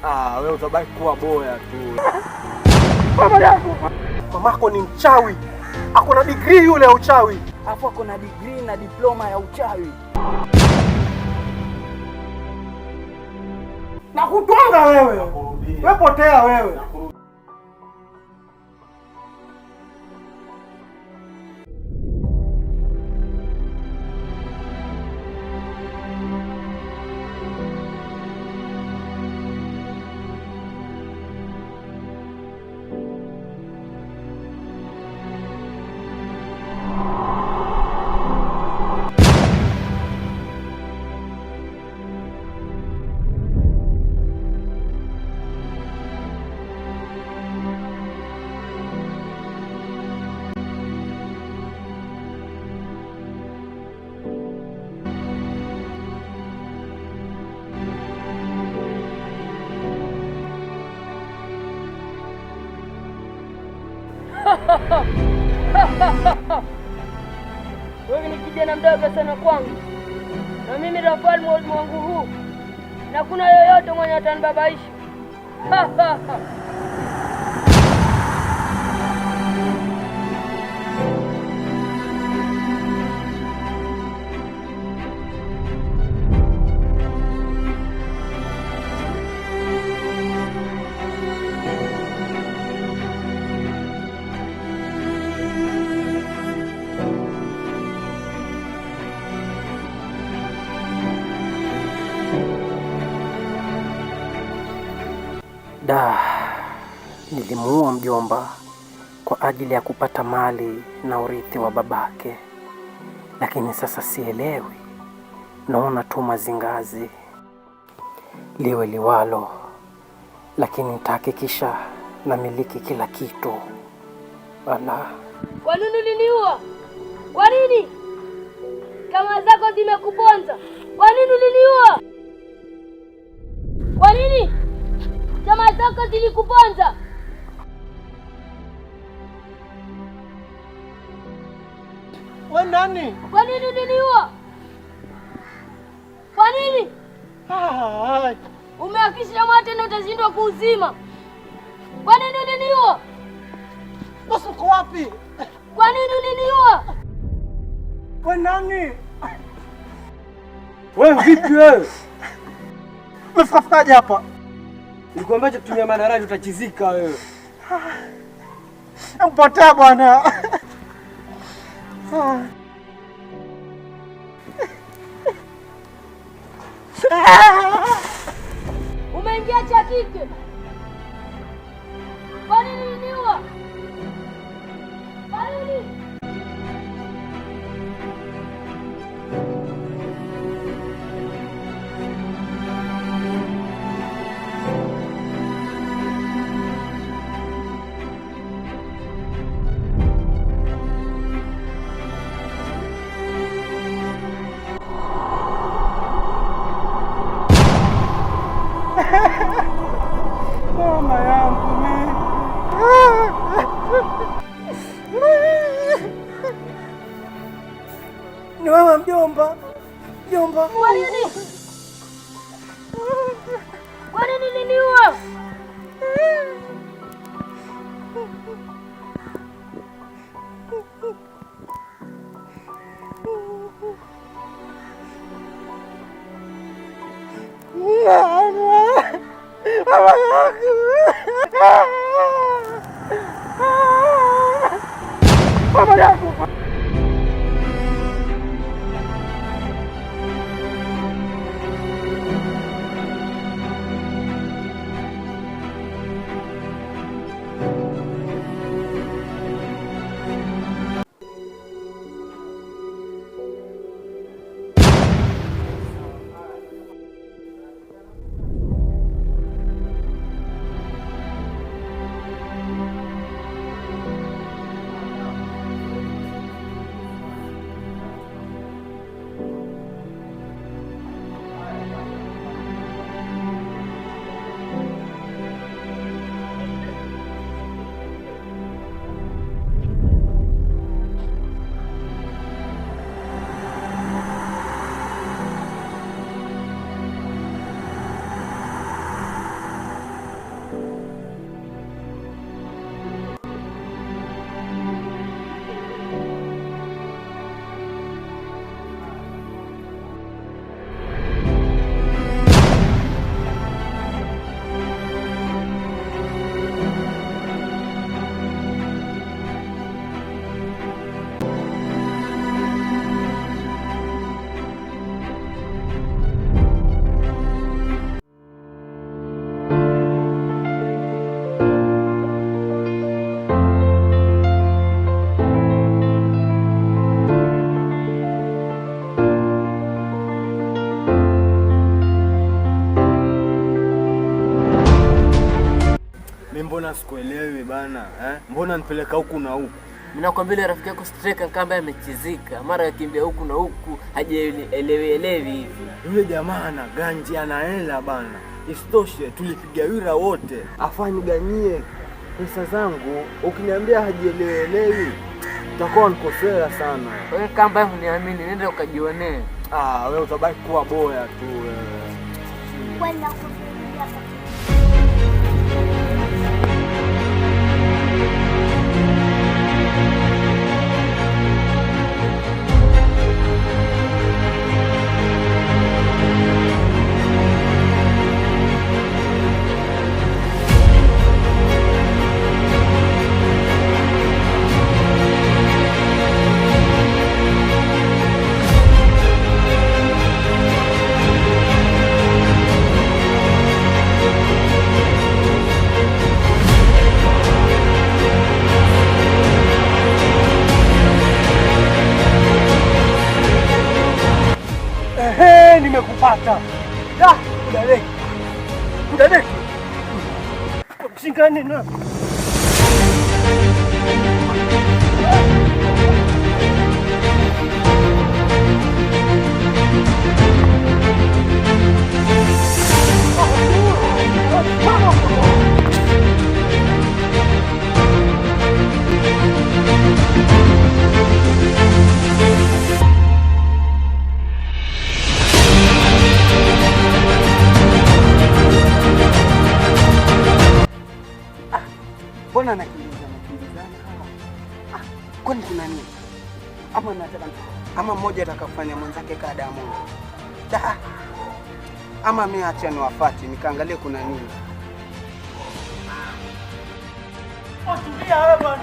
Ah, wewe utabaki kuwa boya tu. Mama yangu. Mamako ni mchawi. Ako na degree yule ya uchawi. Afu ako na degree na diploma ya uchawi. Na kutwanga wewe. Wewe potea wewe. Wewe ni kijana mdogo sana kwangu, na mimi ndo mfalme wa ulimwengu huu, na kuna yoyote mwenye atanibabaisha. Da, nilimuua mjomba kwa ajili ya kupata mali na urithi wa babake, lakini sasa sielewi, naona tu mazingazi, liwe liwalo, lakini nitahakikisha namiliki kila kitu. Ala, Kwa nini uliniua? Kwa nini? Kama zako zimekuponza, kwa nini uliniua? Kwa nini? Tamaa zako zilikuponza. Wewe nani? Kwa nini uliniua? Kwa nini? Umewakisha moto na utashindwa kuuzima. Kwa nini uliniua? Bosi uko wapi? Kwa nini uliniua? Wewe nani? Wewe vipi wewe? Umefikaje hapa? Nilikwambia kutumia madaraja utachizika wewe. Mpotea bwana. Umeingia cha kike. Kwa nini uliniua? Kwa nini? Mama yangu mimi. Ni wewe mjomba. Mjomba. Kwa nini? Kwa nini uliniua? Mama yangu. Mama yangu. Mbona sikuelewi bana eh? Mbona nipeleka huku na huku? Mimi nakwambia ile rafiki yako striker kama amechizika, mara yakimbia huku na huku, hajielewi elewi hivi. Yule jamaa ana ganji, ana hela bana. Isitoshe tulipiga wira wote, afaniganyie pesa zangu. Ukiniambia hajielewelewi utakuwa nikosea sana. Wewe kama huniamini, nenda ukajionee. Ah, wewe utabaki kuwa boya tu wewe. Kwenda kufikiria. Ehe, nimekupata. Da, kudadeki. Kudadeki. Mshingane na. Mbona anakimbizana kimbizana hawa? Ah, kwani kuna nini? Ama nataka ama mmoja atakafanya mwenzake kaa Diamond. Da. Ama mimi acha niwafuate nikaangalie kuna nini. Tulia wewe bwana.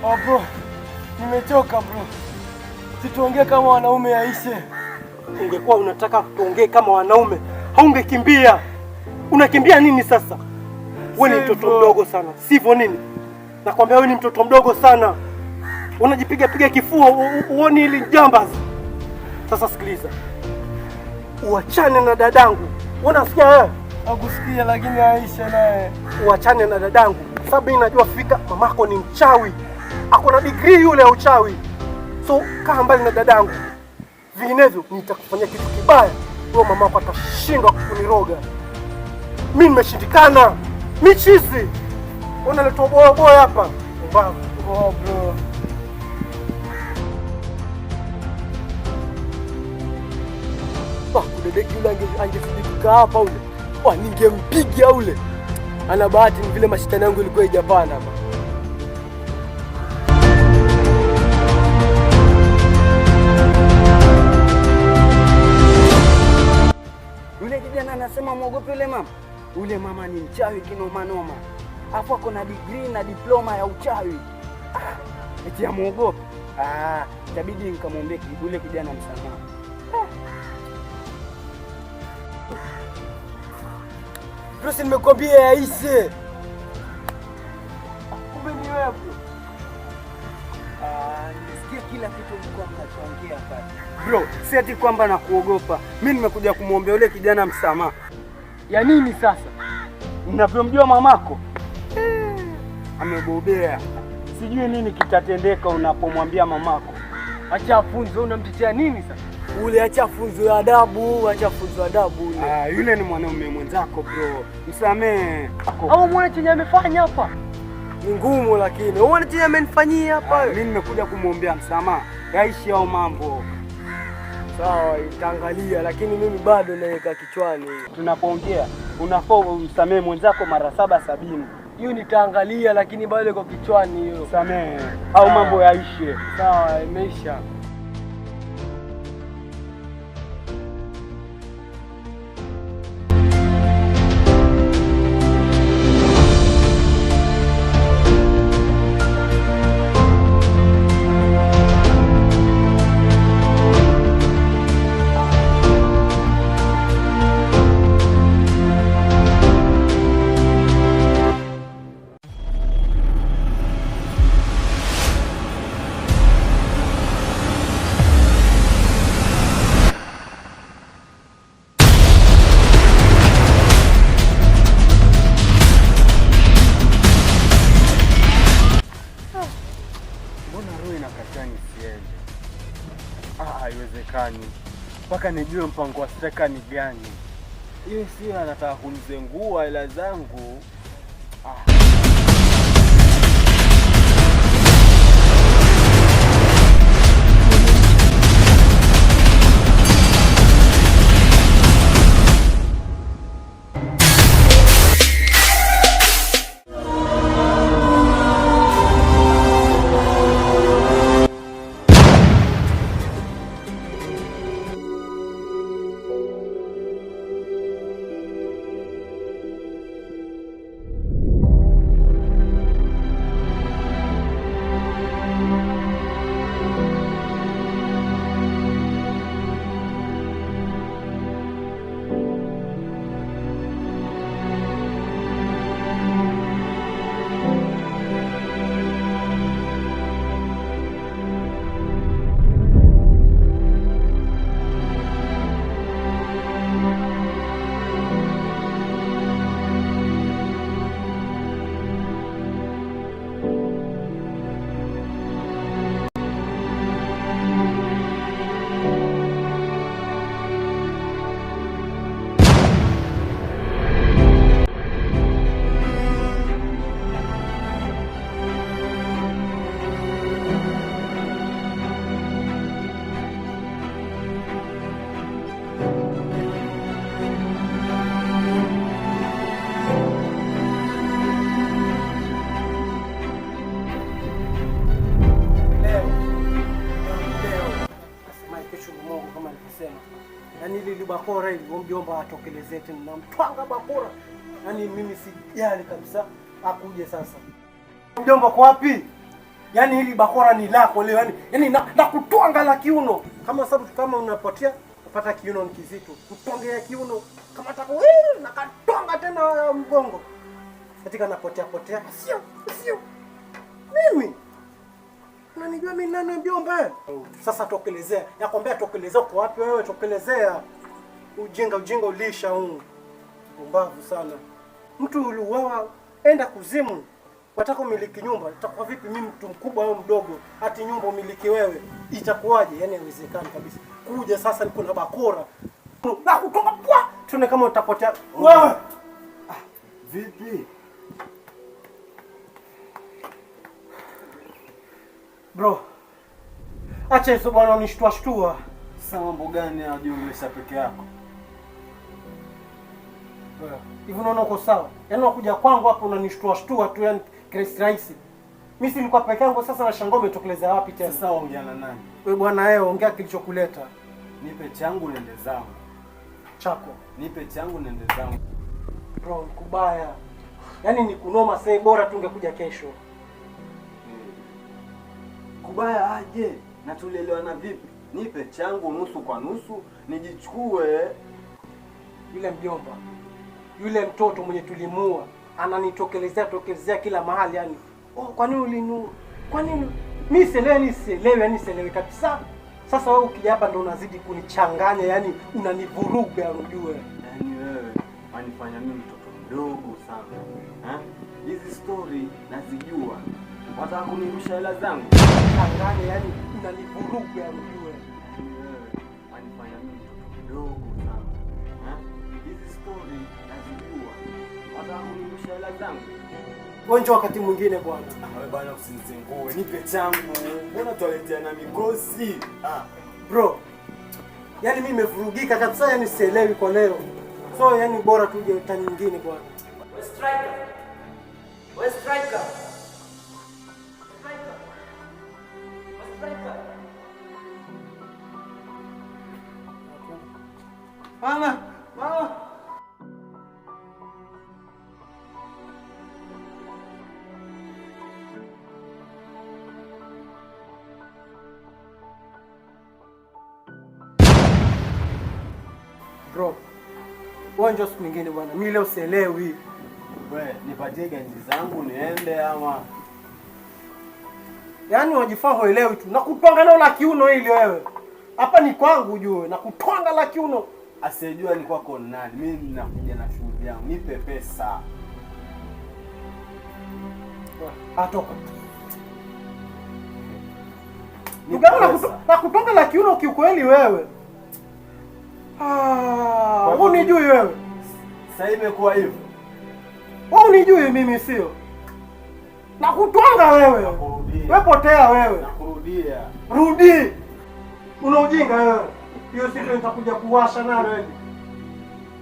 Oh bro, nimechoka bro. Situongee kama wanaume yaishe. Ungekuwa unataka tuongee kama wanaume, haungekimbia. Unakimbia nini sasa? Wewe ni mtoto mdogo sana, sivyo nini? Nakwambia wewe ni mtoto mdogo sana, unajipiga piga kifua, uoni hili jambazi. Sasa sikiliza, uachane na dadangu. Unasikia wewe? Nakusikia, lakini Aisha naye. Uachane na dadangu, sababu mimi najua fika mamako ni mchawi, ako na degree yule ya uchawi. So kaa mbali na dadangu, vinginevyo nitakufanyia kitu kibaya. Huyo mamako atashindwa kuniroga. Mimi nimeshindikana, mi chizi. Unaletwa boya boya hapa. Mbavu. Oh bro. Kudedeki yule angezidi kukaa hapa ule. Ningempiga ule. Ana bahati ni vile mashitani yangu ilikuwa haijapanda hapa. Yule kijana anasema muogope yule mama. Yule mama ni mchawi kinoma noma. Afu ako na degree na diploma ya uchawi. Ah, eti amuogope. Ah, itabidi nikamwombe yule kijana msamaha. Bruce, nimekuambia yaishe. Kumbe ni wewe bro. Ah, nisikie kila kitu mlikuwa mnachoongea pale. Bro, si ati kwamba nakuogopa. Mimi nimekuja kumwombea yule kijana msamaha. Ya nini sasa? Ninavyomjua mamako amebobea. Sijui nini kitatendeka unapomwambia mamako. Acha funzo, unamtetea nini sasa? Ule acha funzo ya adabu, acha funzo ya adabu ule. Ah, yule ni mwanaume mwenzako bro. Msamee. Au muone chenye amefanya hapa? Ni ngumu lakini. Uone chenye amenifanyia hapa. Mimi nimekuja kumwombea msamaha. Yaishi hao mambo. Sawa, itaangalia lakini mimi bado naweka kichwani. Tunapoongea unafaa umsamee mwenzako mara 7 70. Hiyo nitaangalia lakini bado iko kichwani hiyo. Samee au mambo yaishe. Sawa, imeisha. Ah, haiwezekani. Mpaka nijue mpango wa Striker ni gani. Iwe sio anataka kunizengua hela zangu. Leo leo nasema kesho ni Mungu kama alivyosema. Yaani ili bakora ili mjomba atokelezee tena na mtwanga bakora. Yaani mimi sijali kabisa akuje sasa. Mjomba kwa wapi? Yaani hili bakora ni lako leo yaani yaani na kutwanga la kiuno. Kama sababu kama unapotea kupata kiuno ni kizito. Mtwange ya kiuno kama tako na katwanga tena mgongo. Katika napotea potea. Sio, sio. Mimi unanijua mimi nani mjomba? Sasa tokelezea. Nakwambia tokelezea uko wapi wewe? Tokelezea. Ujinga ujinga ulisha huu. Pumbavu sana. Mtu uliuawa enda kuzimu. Wataka umiliki nyumba, itakuwa vipi mimi mtu mkubwa au mdogo? Hati nyumba umiliki wewe. Itakuwaje? Yaani haiwezekani kabisa. Kuja sasa niko na bakora. Na kutoka pwa. Tuone kama utapotea. Wewe. Vipi? Bro. Acha hizo bwana unishtua shtua. Sasa mambo gani unajiongelesha peke yako? Hivi unaona uko sawa? Yaani unakuja kwangu hapo unanishtua shtua tu yani kirahisi rahisi. Mimi si nilikuwa peke yangu sasa nashangaa umetokelezea wapi tena? Sasa ongea na nani? Wewe bwana wewe ongea kilichokuleta. Nipe changu nende zangu. Chako. Nipe changu nende zangu. Bro, kubaya. Yaani ni kunoma sasa bora tungekuja kesho. Kubaya aje? Na tulielewana vipi? Nipe changu nusu kwa nusu nijichukue. Yule mjomba. Yule mtoto mwenye tulimua ananitokelezea tokelezea kila mahali yani. Oh, kwa nini ulinua? Kwa nini? Mimi sielewi, sielewi, yani sielewi kabisa. Sasa wewe ukija hapa ndo unazidi kunichanganya, yani unanivuruga ujue. Yaani wewe wanifanya mimi mtoto mdogo sana. Hizi story nazijua. Wataka kunirusha hela zangu? Changanya, yani unanivuruga ujue. Yaani wewe wanifanya mimi mtoto mdogo sana. Hizi story nazijua. Wataka kunirusha hela zangu? Wewe njoo wakati mwingine bwana. Wewe bwana usinizengue, nipe changu. Mbona twaleteana mikosi? Bro. Yaani mimi nimevurugika kabisa, yani sielewi kwa leo. So yani bora tuje tani nyingine bwana. We striker. We striker. Striker. We striker. Mama, mama. Bro, wewe njoo siku nyingine bwana. Mimi leo sielewi. We, nipatie ganji zangu niende ama? Yaani unajifaa huelewi tu. Nakutwanga nao la kiuno hili wewe. Hapa ni kwangu ujue. Nakutwanga la kiuno. Asiyejua ni kwako nani? Mimi ninakuja na shughuli yangu. Nipe pesa. Atoka. Nipe Ndugu yangu pesa. nakutwanga la kiuno. Kiukweli wewe. Ah, Kwa hivyo- unijui wewe. Sasa imekuwa hivyo. Wewe unijui mimi sio? Nakutwanga wewe. Nakurudia. Wewe potea wewe. Nakurudia. Rudi. Una ujinga wewe. Hiyo siku nitakuja kuwasha nayo wewe.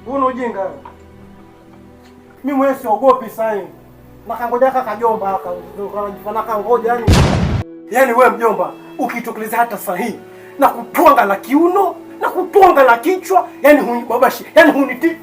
Una ujinga wewe. Mimi mwenyewe siogopi sasa hivi. Nakangoja kaka kajomba haka. Kanajifanya kangoja yani. Yaani wewe mjomba, ukitokeleza hata sahihi na kutwanga la kiuno na kutwanga la kichwa, yani hunibabashi, yani huniti.